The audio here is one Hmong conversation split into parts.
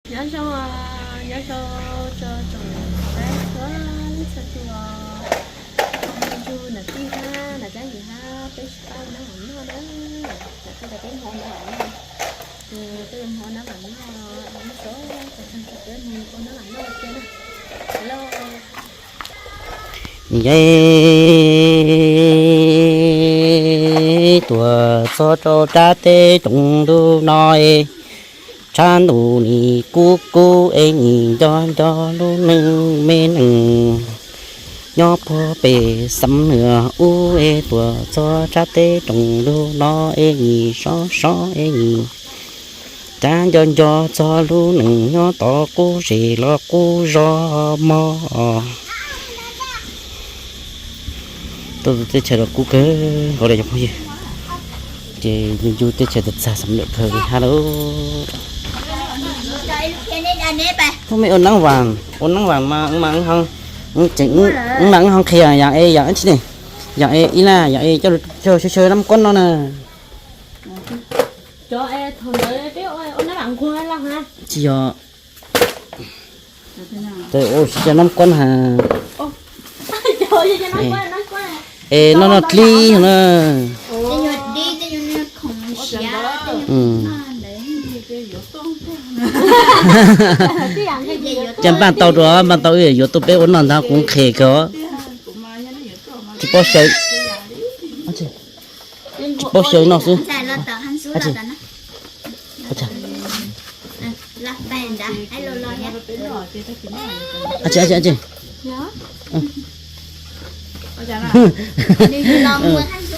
Nyob zoo, nyob zoo rau tsoom saib txhua leej txhua tus, ntsuj nam tij hab nam dab yim hab peb sib pab ua nab vam noj na. Nam tij cov peb mus ua nab vam noj, peb mus ua nab vam noj, nyob zoo, peb mus ua nab vam noj kiag na. Hello. Nce tuaj txog rau rab teb rooj ntug no es, tshav ntuj nim kub kub es nim nco nco lub neej me neeg nyob puag pem Xam Nuas ub es tuaj txog rab teb rooj ntug no es nim sov sov es nim rab nco nco txog lub neej nyob tod qub zes los qub zos mog. Tuaj teb chaws los kub kawg nkaus li cov phooj ywg. Ces ncu teb chaws tag txag xam lawm kawg li hab lauj. Ub, mej ua nab vam, ua nab vam mas mas tseem, mas wb ho qhia yam es yam tsi ne, yam es ib na, yam es coj xyaw xyaw nab kuab no na. Tsis yog, ua xyaw nab kuab na. Es noj noj dlib na. Cas npaj tau dua, npaj tau wb yuav tuaj peb ua noj ntag, kuv nqhis kawg. Tsis paub xyaw, tsis paub xyaw noj xwb.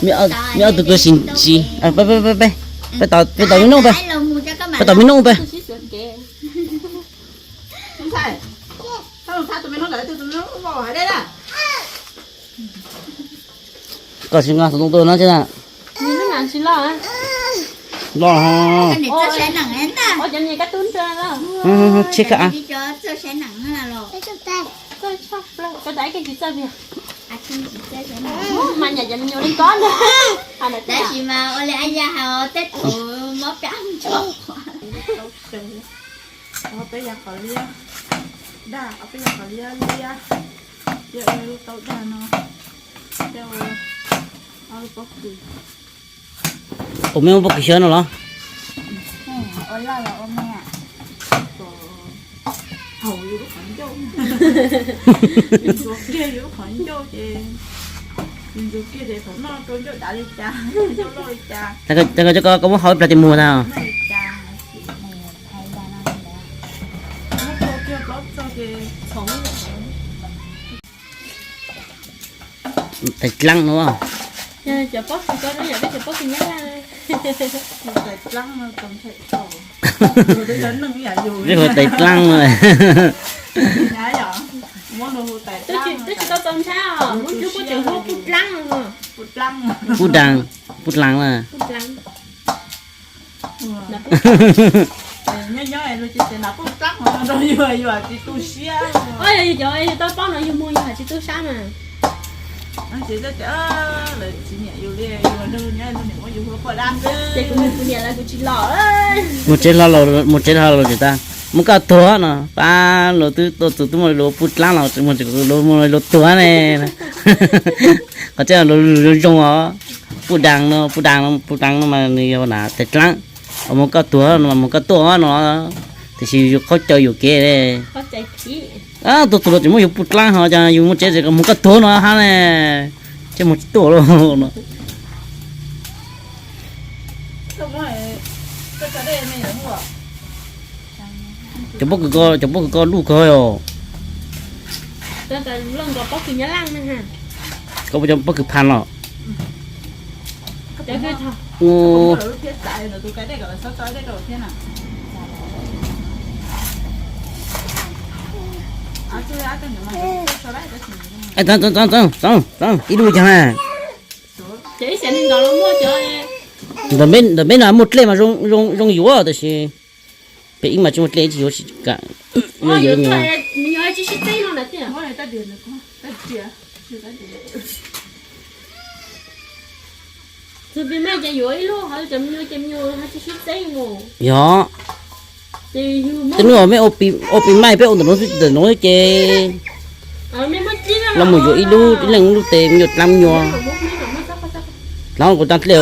Mej ob tug kua sim sim, peb tos me nub peb, peb tos me nub peb. Koj tsis nqa xov tooj tuaj no tsis na. Los ho. Tseb kha. Tab sis mas ua li ab ya hais os, tej thaum mob plab. Ob peb yam qhov liab, daj, ob peb yam qhov liab liab, thiab ua lub taub daj no, thiab ua ob lub pob kws. Ua mej muab pob kws xyaw no los? Ua laj los ua mej. Haus yus lub qhov ncauj, ntxuav kiag yus lub qhov ncauj ces, ntxuav kiag ces thaum noj rau ncauj dav li cas, ncauj loj li cas. Tag koj coj koj muab haus ib plag tes mus tag. Tais dlaab no. Cov pob kws ko no yog peb cov pob kws Nyab Laj. Peb hu tais dlaab no. Twb tsis tau txaus ntshai os, muab dlub kuj tseem hu puj dlaab no. Puj dlaab, puj dlaab na. Nyob nyob luag cia tias puj dlaab no rau yus, yus tsis tu siab. Yog yus tau paub no yus mus yus hais tsis tu sab mas. Ces lawv tsis nyiam yus li, yus nrog luag nyob luag niam muab yus hu puj dlaab xwb. Ces kuv mus kuv niam lawv kuv tsis los. Mus tsev hlo los, mus tsev hlo los tsis tas, mus koj tuag no pab luag twb tuaj txug twb muaj luag puj dlaab los tseem mus tseem luag mus luag tuag ne. Qhov tseeb luag zoo os. Puj dlaab no, puj dlaab no, puj dlaab no mas nws yog na tais dlaab. Mus koj tuag no mas mus koj tuaj no, tiam sis yus qhaub caw yus kev. Tuaj txug luag tseem muab yus puj dlaab ho cas yus mus tsev tseem mus koj tuag no hab ne. Ces mus tsis tuaj lawm no. Cov pob kws ko, cov pob kws ko luj kawg os. Koj puas cov pob kws pha los? Txoov, txoov, txoov, txoov, ib lub caag na. Ntawm peb no muaj dlej mas zoo yuav tab sis peb ib mas tsis muaj dlej tsis yuav tsis kam. Yog. Tej hnub mej ua pis maij peb ua ntawm no xwb ces los mus yuav ib lub ib leeg lub tes me nyuam dlaab nyuas. Dlaab kuv taag dlej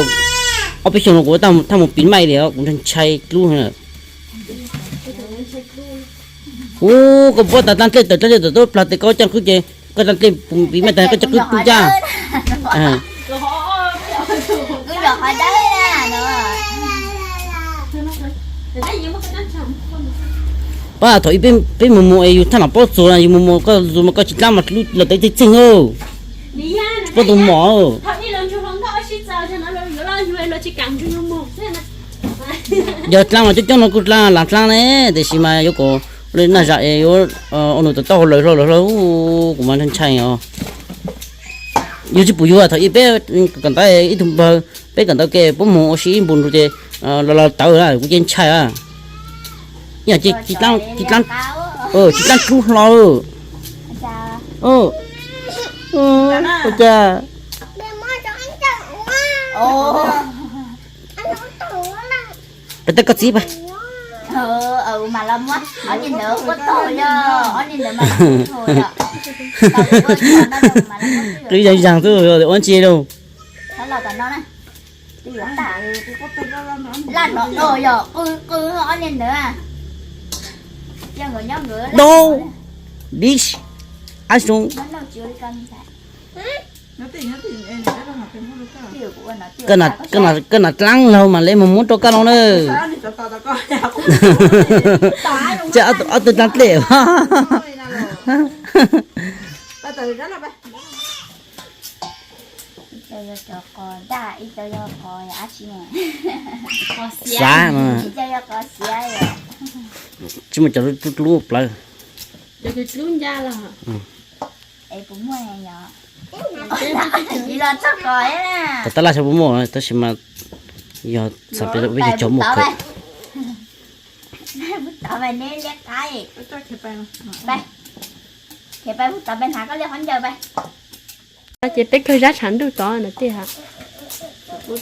ob peb xyoos no kuv thaaj mus pis maij li kuv ntshai dlub. Ub, koj puab tas dlaab dlej tawm dlaab dlej tawm tuab plag tes koj caaj qwb ces koj dlaab dlej pis maij tas koj caaj qwb pub caj. Pab thaum ub peb mus mus es yus thaaj nom pob txuas yus mus mus koj zus mas koj tsis dlaab mas lub los tawv txeeg txeeg. Puab tus mom yog dlaab mas coob coob no kuj dlaab laag dlaab ne, tiam sis mas yuav kom naj zam es yuav ua nws tawm taub hau lawm hlo lawm hlo kuv mas ntshai os. Yus tsis pum yus thaum ub peb kawm ntawv ib tug npawg, peb kawm ntawv ke puab mus ua si ib npu nrug ces los los tawv kuv ces ntshai. Tsis dlaab dlub hlo. Ua cas? Peb teb koj txiv pab. Qw zaag zaag xwb ua ntsis lauj. Dau, dis, ab zoo. Koj nam dlaab laug mas le mus muab rau koj no na. Ces ob tug dlaab dlej. Xav no. Tsis muaj cov dlub dlub plawv. Tab laj xyov puas muaj tab sis mas yog txhais peb cov muaj kawg. Ces peb kawg zab tshav ntuj tod na tiag. Mus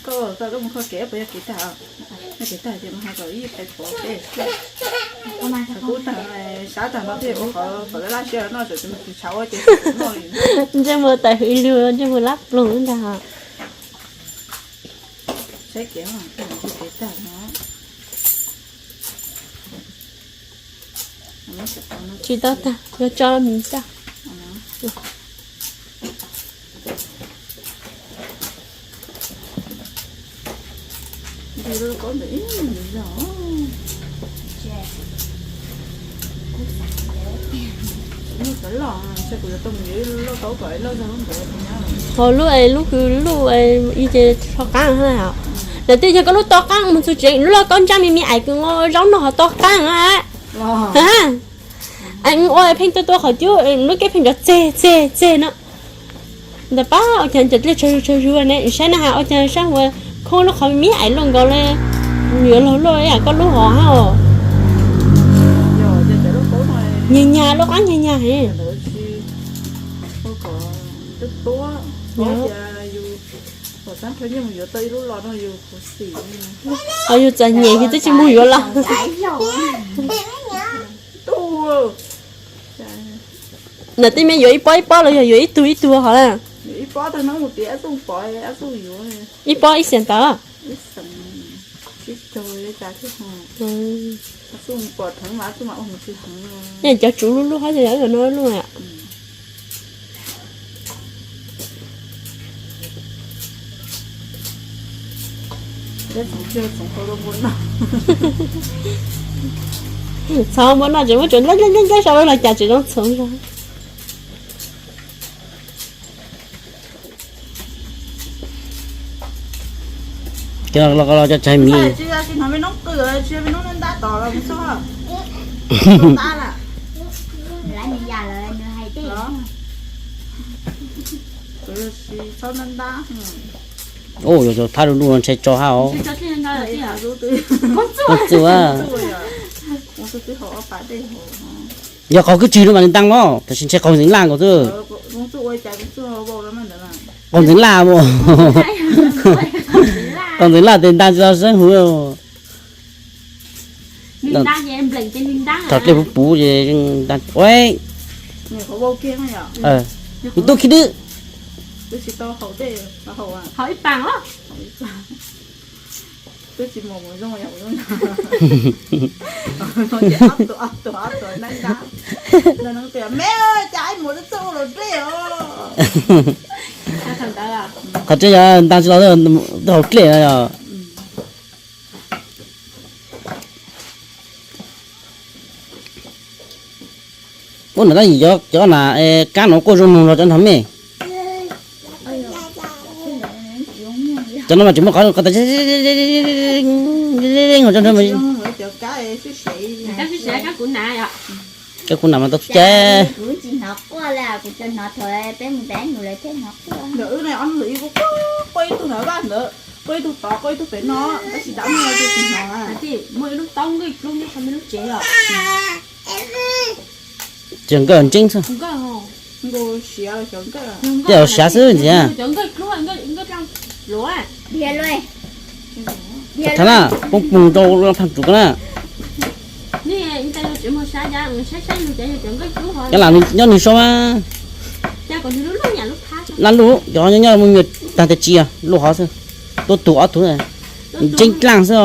koj, koj mus kho kev puas yog kev tag? Yog kev tag ces mus ho kom ib pais pov peb. Kuv tag, sab tag no thiaj ua qhov kom laj laj siab noj, tseem tus tshav ua ces noj li. Ntsej muag tawm hwv lug, ntsej muag lab ploog ntag. Saib kev, kev tag no. Tsis tau tag, yuav tso mis tag. Ho lub es lub kws lub es ib ce so qaab hab. Ntawm tej yog koj lub to qaab mus txug tsev lub loj koj ntsaj me me ais kws ua zaub noj ho to qaab. Ua pheej tua tua qhov cub lub kej pheej nrov txeg txeg txeg no. Ntawd pab ua caag cov dlej tsawg tsawg zug ne, saib na has ua caag saib ua khoob lub qhov me me ais luaj nkaus le, yuav luag luaj yam koj lub hov hab os. Nyag nyag lub qaab nyag nyag heev. Ho yus txom nyem yus twb tsis moog yuav los. Ntawm tej me yuav ib pob ib pob los yog yuav ib tug ib tug hov na? Ib pob ib xees tawv. Cov tsuv lub lub hab yog no lub. Txhoov npua noj tseem muab tsuav ncaib ncaib ncaib sau los cas tseem zoo txhoov zoo. Cov los cov tsaig miv. Ua yog thab lub ntuj no ntshe tso hab os. Yog qaug kwj tswg no mas nws ntaag no, tab sis ntshe qaug ntev laj nkaus xwb. Qos ntxeev laj mus. Qos ntxeev laj tes nta tsis tau sab huv. Thaum dlej puv puv ces nta ua. Kuv tub khib dwb. Qhov tseeb yog nta tsis tau, twb haus dlej no yog. Ua nram tab yim cov na, kab no kuj zoo nug los cov nrog mej. Cov no mas tsis muaj qhov, kab kuv na mas tau txuj cai. Kuv tsis hnov quaj li, kuv tsuas hnov thaum peb mus ntawm nus lawv thiaj hnov quaj. Ntawm wb ne ob nus ib kuj quaj ib tug ntawm vaj ntawd, quaj ib tug tod, quaj ib tug pem no, tab sis dav no tsis hnov. Muaj ib lub taub nkaj dlub nyob qhov me lub tsev los. Tseem nkaj ntseeb xwb. Tej zaum siav xwb ntxiv. Thaum na, poob pug rau phaaj tsum ko na. Cov lam nyob nws sau mas. Laj luj, cov nyob nyob muaj me nyuam tag tes tsis, luj hov xwb. Tuab tug ob tug ntseeb dlaaj xwb os.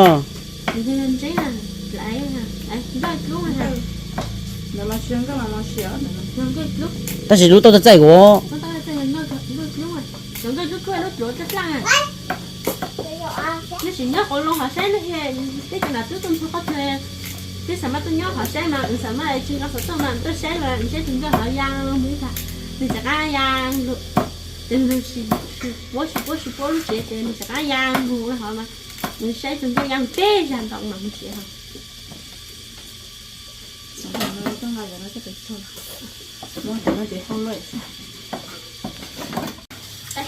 Tab sis lub tau txaij kuv. Nyob qhov loo hov saib, tej cov nam tub tuaj ntxhua qhov twg, twb xav mas tuaj nyob hov saib mas, xav mas tsis nqa xov tooj mas tuaj saib mas saib tus nkawj hov yaa mus ib tag, nws tsis qab yaa, ces nws puab tsis puab lub tsev ces nws tsis qab yaa mus hov mas, nws saib tus nkawj yaa peb zag nto mas mus tsev hov.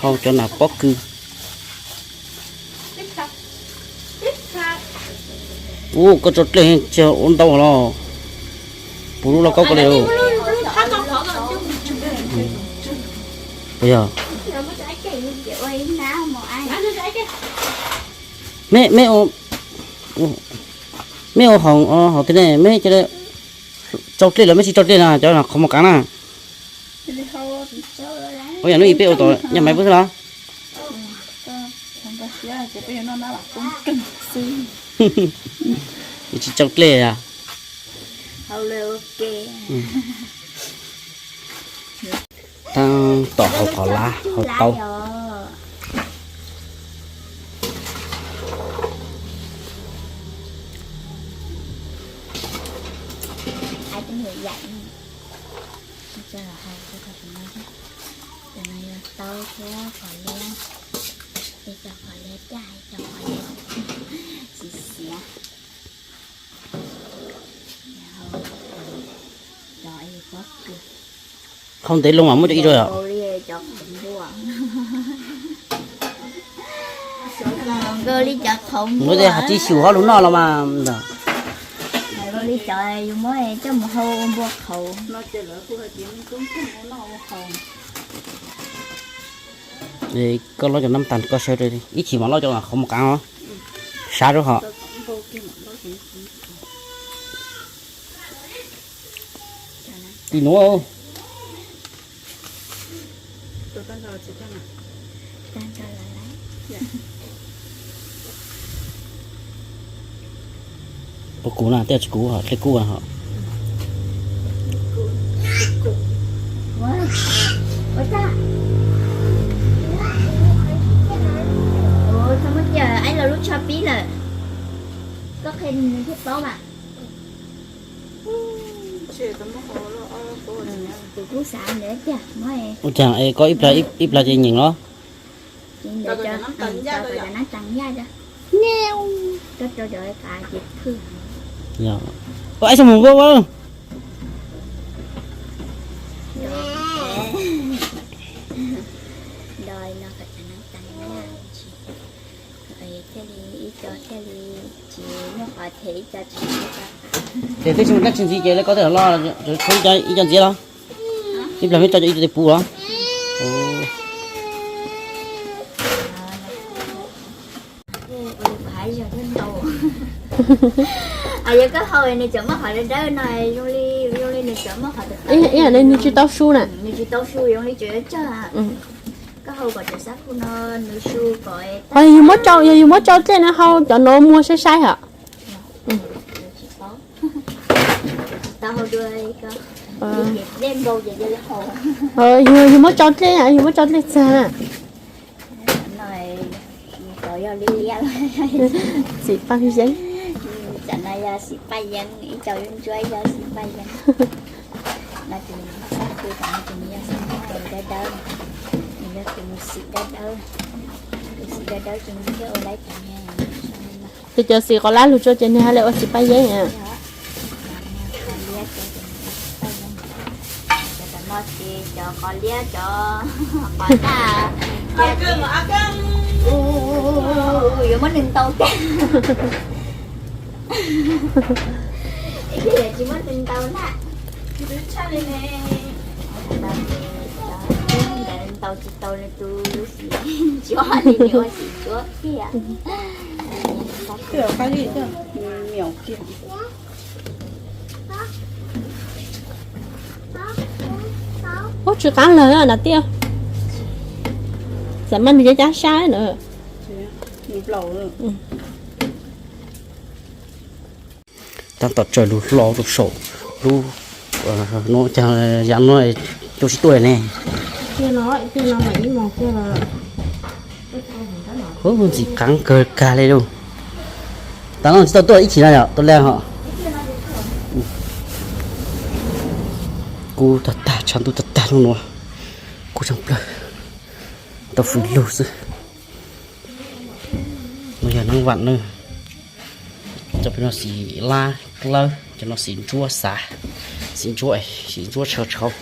Hau cov nas pob kws. Ub, koj tso dlej tsis ua ntau los. Puv lub lauj kaub ko li. Puas yog? Mej, mej ua, mej ua hauv, hauv twg ne, mej cia li tsau dlej los mej tsis tsau dlej na, cov qhov muag qaav na. Ua yam hnub ib peb ua tom nyaj maiv pub xwb los? Tsis tsau dlej a. Tab tom hau qhov lav hau taub. Cov no yog taub thiab qos liab, ib co qos liab caj, ib co qos liab xiav xiav. Hau ntev loo mas muab cov ib zaug. Nkaus li cov qhauv npua, nkaus li cov qhauv npua. Nkaus li cov yus muab coj mus hau ua npua qhauv. Koj lov cov nab tas koj saib, ib chim mam lov cov qhov muag qaav os, sab rau hom. Tis nuav. Puas kuv na, tej tsis kuv hom dlej kub hom. Koj qhia nws thiaj paub mas. Kuv kuj xav ntawd tiag. Ua cas es koj ib plag ib plag ces nyeem los? Ces ntawd cov, cov nab tas yaj cov, koj rau cov tas ces phwj. Ua ib xyoo mus nkaus. Nto no kom cov nab tas yaj thiaj li, ib co thiaj li tsis muaj qhov them, ib co tsis muaj qhov them. Ces twb tsis muaj dab tsi ntxiv ces lawv koj tej los, ib co ntxiv los? Ib plag meb tso cov ib co tes puv los? Yog koj hau nws tseem muaj qhov dawb dawb no, zoo li, zoo li nws tseem muaj qhov, ib yam li nws tsis tau su na. Nws tsis tau su, zoo li tseem yuav tsawg. Koj hau kom cov xab phu no nws su kom, yog yus muab tsau, yog yus muab tsau dlej no hau cov no muag saib saib hos. Yog yus muab tsau dlej, yus muab tsau dlej txag na. Xim paj yeeb. Tam no yog xim paj yeeb, ib co ntsuab ib co xim paj yeeb. No ces nws yog xab phu, tam no ces nws yog xim paj dawb dawb, nws yog tus xim dawb dawb, tus xim dawb dawb ces nws thiaj ua laib tas. Ces cov xim qos lab lug tsua ces nws haj li ua xim paj yeeb. Cov no ces cov qos liab, cov qos daj, yuav muab nws ntaus tag. Tsis muab nws ntaus na. Ntaus tsis tau nws tus xim ntsuab li, nws ua xim ntsuab kiag. Ub, tsw qaab lawm na tiag. Xam maj nws cab cab sab na. Tab tom tsaws lug hlo rau saum lub, no cas yav no tuaj tsis tuaj ne. Ub, ntxim qaav kawg kag li lauj. Tav no tsis tau tuaj ib chim no yom, tuaj lej ho. Kub tag tag, tshav ntuj tag tag no, kub tshaaj plawg, tau fwm lug xwb. No yog neeb vam na. Cov pem no xim lab dlawb, cov no xim ntsuab xav, xim ntsuab, xim ntsuab tshauv tshauv.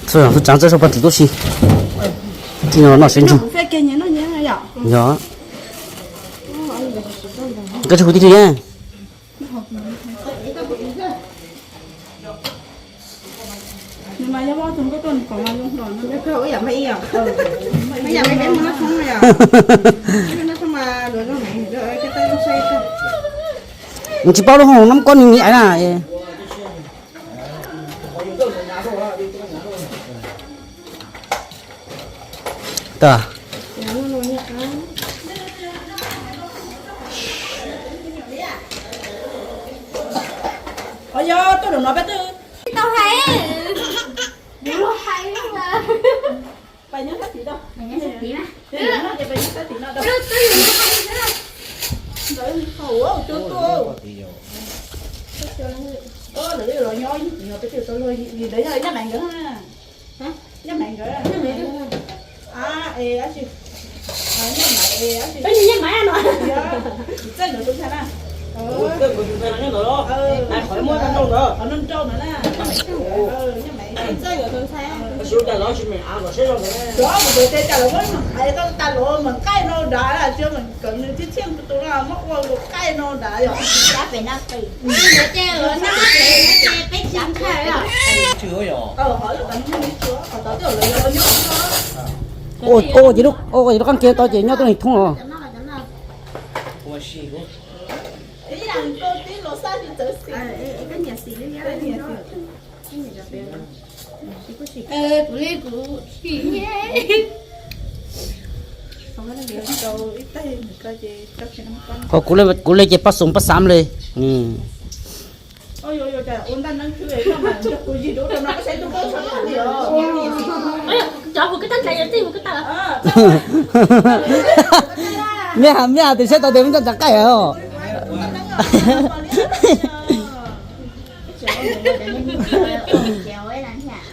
Txhua zaus txawb saum paj twm tuaj si, tij no noj seb ntsug. Yog, koj tsis hu tij li na. Nws tsis paub lub hoo nab koj ni ni aiv na. Tau hais, yus luag hais. Ua ces lub qaab kiag tau ces nyob tuab neeg thoob los. Ho kuv le ces pab xoom pab xaam le. Mej has, mej has tias saib tau tes muab coj tsav qaij os.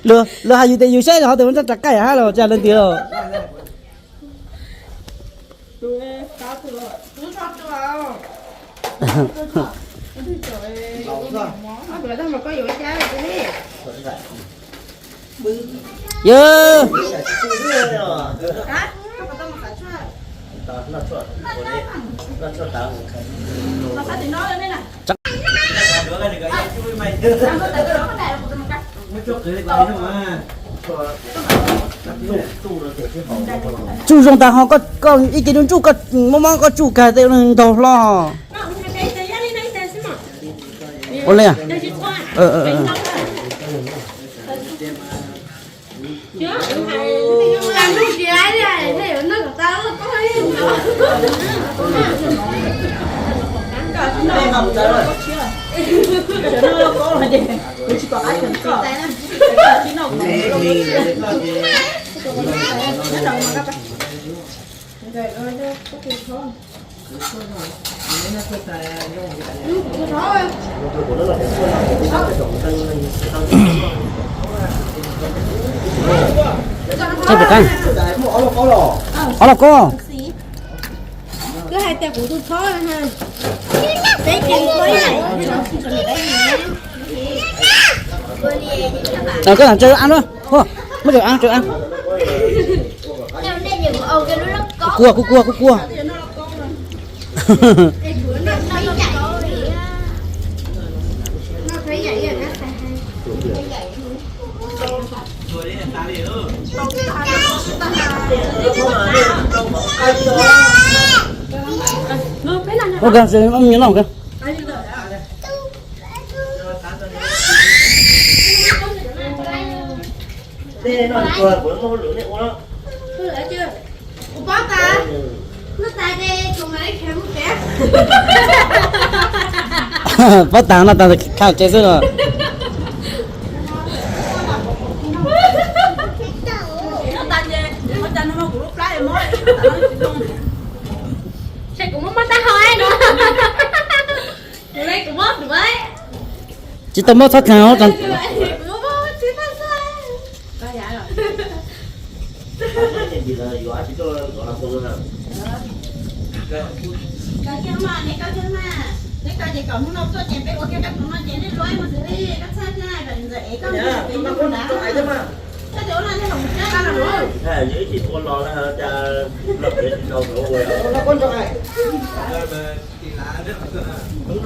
Luag has yus tias yus saib ho tes muab coj tsav qaij hab los tsa leej twg os. Yog. Tsuj zoo tas ho koj ib ce ntsuj koj mob mob koj tsuj kag tej ntaug hlo. Ua li. Ob los koj. Twb hais tias kuv tus txhob. Koj tham tsawg ab na. Muab tsawg ab, tsawg ab. Kuv kua, kuv kua, kuv kua. Ua kag, ua mye no kag. Pob tas no tas khau tsev xwb los. Tsis tau mob txhob khaws.